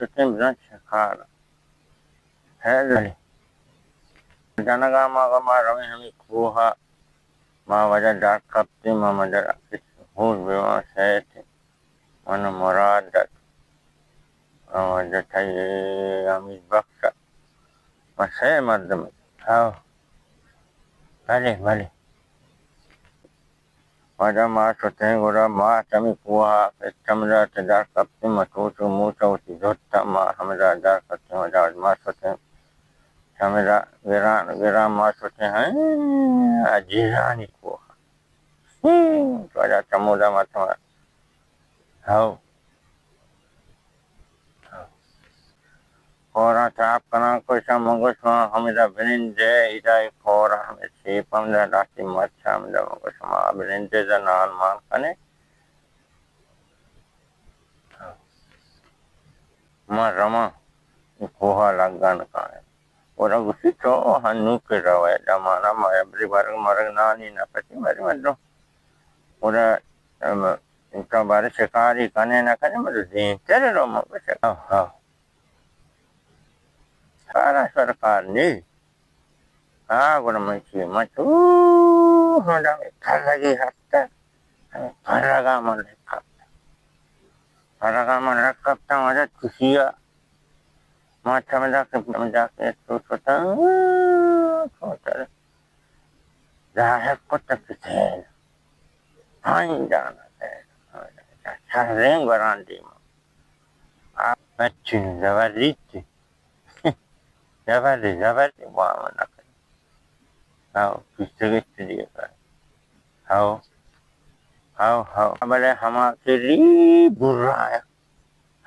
شتیں بزاں شکار۔ خیر، بلے۔ جنگا ما، ما رویں ہمے کوہ ءَ۔ ما واجہ در کپتیں، ما مدر ہور بیوان سیت۔ من مراد دات۔ ما واجہ تئی امید بخش۔ ما سئے مردم۔ ہاو۔ بلے، بلے۔ پدا ما شتیں، گڑا ما چمی کوہ ءَ پت چمدا چہ در کپتیں، ما چوچو موچ ءَ وتی زرت، ما ہمدا در کپتیں، پدا ما شتیں چمدا گران، گران ما شتیں، ہاں، اجیرانی کوہ ءَ۔ ہوں، پدا چمودا ما چما، ہو۔ کوراں تراپ کناں، کوشاں من گوش، شما ہمدا بنندے، ادا اے کورا ہمے سیپ ہمدا لہتے مچ ہمدا، من گوش، شما بنندے، ادا نان مان کنے۔ ما رواں، اے کوہ ءَ لگا نہ کاینت۔ گڑا گوشی، تو ہنوکہ روئے، دمانا ما ابری برگ مرگ نانی نہ پتی، بری مردم۔ گڑا، ام، تو بارے شکاری کنے نہ کنے، مطلب دیمتر رو، من گوش، ہاں، ہاں۔ کارا سرکار نی۔ ہاں، گڑا من چی، من چو، ہمدا پرگے ہستا۔ ہمے پرگا من لکپتا۔ پرگا من لکپتا، وجہ چشیا۔ ما چمدا کہ، چمدا کہ تو شتا، تو تر۔ ظاہر کت کہ تین۔ ہاں، دانا تین۔ شریں گوران دیما۔ آ، بچی زبردستی۔ زبردست، زبردست، وام نہ کنی۔ ہاو، کسے گشت دیگا۔ ہاو۔ ہاو، ہاو۔ بلے ہما کری برا ہے۔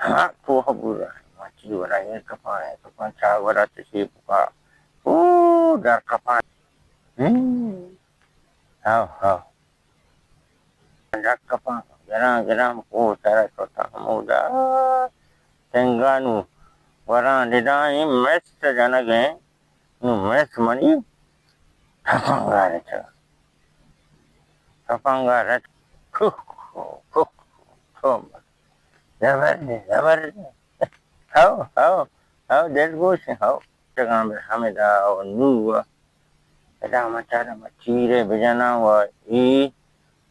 ہما کوہ برا ہے۔ مچی ورا ایر کپاں، ایر کپاں، چا ورا تشی بکا۔ او، در کپاں۔ ہم۔ ہاو، ہاو۔ ڈک کپاں، گراں گراں کوہ سرا شتاں ہمودا۔ سنگا نوں گوراں ندائیں مس جنگیں، نوں مس منی تپنگا رچگا۔ تپنگا رچ، کھک، کھک، کھک۔ زبر، زبر۔ ہو، ہو، ہو، دلگوش، ہو۔ چگاں بر ہمدا و نوں و ادا ما چارا ما تیرے بجناں و ای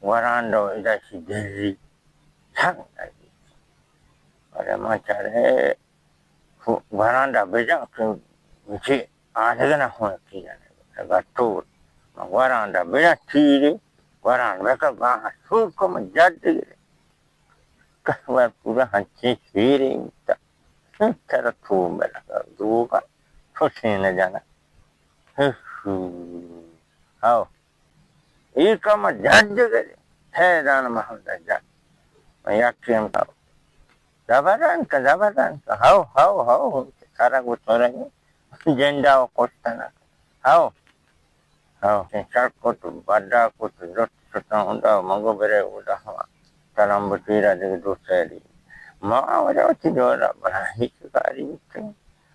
گورانڈو ادا شی دری سنگ لگی۔ ادا ما چارے گورانڈا بجن کہ مچی آدگہ نہ ہوں کی جانے۔ اگا تو ما گورانڈا بجن تیرے، گورانڈ بکا گاہ سور کو ما جد گرے۔ کہوار پورا ہنچیں شیرے بوتا۔ ترا تو بلگا دروگا، تو سے نہ جانا۔ ہو۔ اے کم جج گرے۔ حیران محمد جج۔ یکی ہم تو۔ زبردان کا، زبردان کا۔ ہو، ہو، ہو۔ سارا گو تو رہے۔ جنڈا و کشتنا۔ ہو۔ ہو، چہ چڑ کت، بڈا کت، زرت شتاں ہوندا، مگو برے اودا ہما تلمبٹی را دگہ دو سیلی۔ ما وجہ وتی دورا بلاہی شکاری بیتگ۔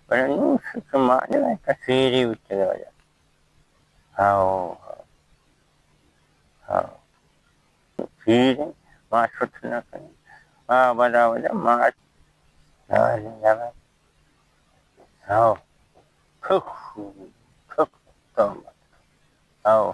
بلے نوں شت ما دگہ تسیری بیتگ وجہ۔ ہو، ہو۔ پیر ما شت نہ کنیں۔ ما بدا وجہ ما ہو۔ کھک، کھک، تو مت۔ ہو۔